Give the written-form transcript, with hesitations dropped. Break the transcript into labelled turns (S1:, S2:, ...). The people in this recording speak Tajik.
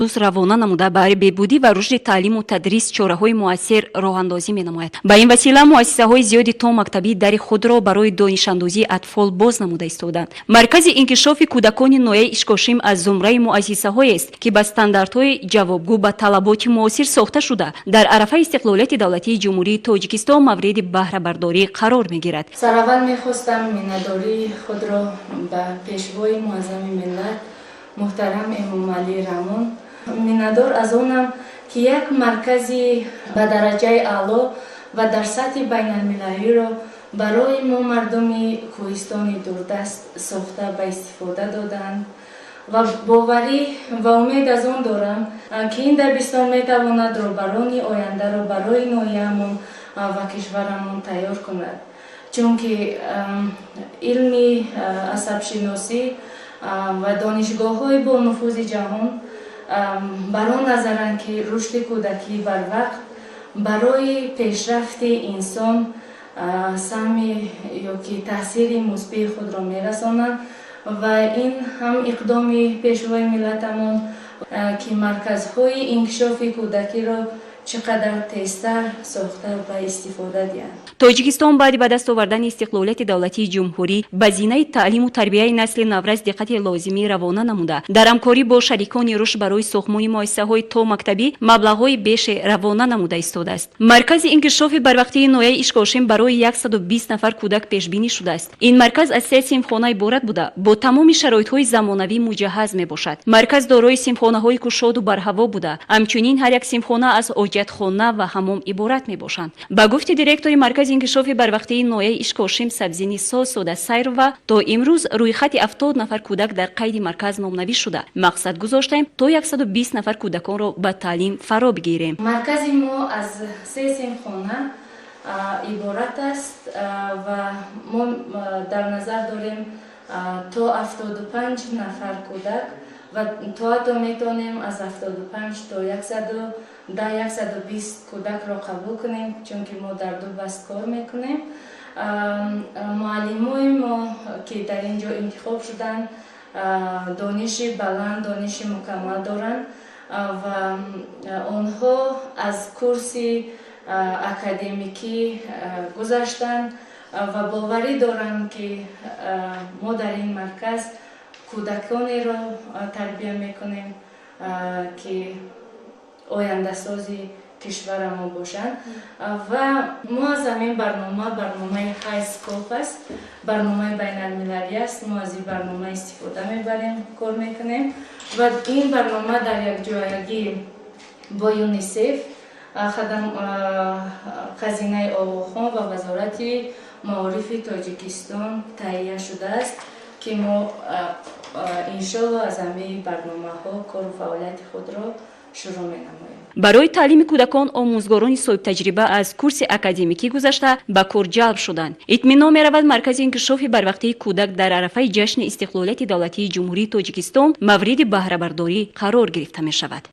S1: Равона намуда, барои беҳбудӣ ва рушди таълиму тадрис чораҳои муассир роҳандозӣ менамояд. Ба ин васила муассисаҳои зиёди томактабӣ дари худро барои донишандозии атфол боз намуда истоданд. Маркази инкишофи кӯдакони ноҳияи Ишкошим аз зумраи муассисаҳоест, ки ба стандартҳои ҷавобгӯ ба талаботи муосир сохта шуда, дар арафаи истиқлолияти давлатии Ҷумҳурии Тоҷикистон мавриди баҳрабардорӣ қарор мегирад.
S2: Сараввал мехостам миннатдории худро ба Пешвои Муаззами миллат муҳтарам Эмомалӣ Раҳмон. Миннатдор аз онам, ки як маркази ба дараҷаи аъло ва дар сатҳи байналмилалиро барои мо, мардуми кӯҳистони дурдаст, сохта ба истифода доданд ва боварӣ ва умед аз он дорам, ки ин дабистон метавонад роҳбарони ояндаро барои ноҳияамон ва кишварамон тайёр кунад, чунки илми асабшиносӣ ва донишгоҳҳои бонуфузи ҷаҳон бар он назаранд, ки рушди кӯдакӣ барвақт барои пешрафти инсон саҳми ё ки таъсири мусбии худро мерасонанд. Ва ин ҳам иқдоми Пешвои миллатамон, ки марказҳои инкишофи кӯдакиро чӣ қадар тезтар сохта ба истифода диҳанд.
S1: Тоҷикистон баъди ба даст овардани истиқлолияти давлатии ҷумҳурӣ ба зинаи таълиму тарбияи насли наврас диққати лозимӣ равона намуда, дар ҳамкорӣ бо шарикони рушд барои сохтмони муассисаҳои томактабӣ маблағҳои беше равона намуда истодааст. Маркази инкишофи барвақтии ноҳияи Ишкошим барои 120 нафар кӯдак пешбинӣ шудааст. Ин марказ аз се синфхона иборат буда, бо тамоми шароитҳои замонавӣ муҷаҳҳаз мебошад. Марказ дорои синфхонаҳои кушоду барҳаво буда, ҳамчунин ҳар як синфхона аз ҳоҷатхона ва ҳаммом иборат мебошанд. Ба гуфти директори маркази инкишофи барвақтии ноҳияи Ишкошим Сабзинисо Сода Сайрова, то имрӯз рӯйхати 70 нафар кӯдак дар қайди марказ номнавис шуда, мақсад гузоштаем, то 120 нафар кӯдаконро ба таълим фаро бигирем.
S2: Маркази мо аз се синфхона иборат аст ва мо дар назар дорем то 75 нафар кӯдак ва то ҳатто метавонем аз 75 то 110, 120 кӯдакро қабул кунем, чунки мо дар ду баст кор мекунем. Муаллимои мо, ки дар ин ҷо интихоб шуданд, дониши баланд, дониши мукаммал доранд ва онҳо аз курси академикӣ гузаштанд ва боварӣ дорам, ки мо дар ин марказ кӯдаконеро тарбия мекунем, ки ояндасози кишварамон бошанд. Ва мо аз ҳамин барнома, барномаи HiScope аст, барномаи байналмилалӣ аст, мо аз ин барнома истифода мебарем, кор мекунем. Ва ин барнома дар якҷоягӣ бо ЮНИСЕФ, Хазинаи Оғохон ва Вазорати маорифи Тоҷикистон таҳия шудааст, ки мо иншолло аз ҳамаи барномаҳо кору фаъолияти худро шурӯъ менамоем.
S1: Барои таълими кӯдакон омӯзгорони соҳибтаҷриба аз курси академикӣ гузашта ба кор ҷалб шуданд. Итминон меравад, маркази инкишофи барвақтии кӯдак дар арафаи ҷашни истиқлолияти давлатии Ҷумҳурии Тоҷикистон мавриди баҳрабардорӣ қарор гирифта мешавад.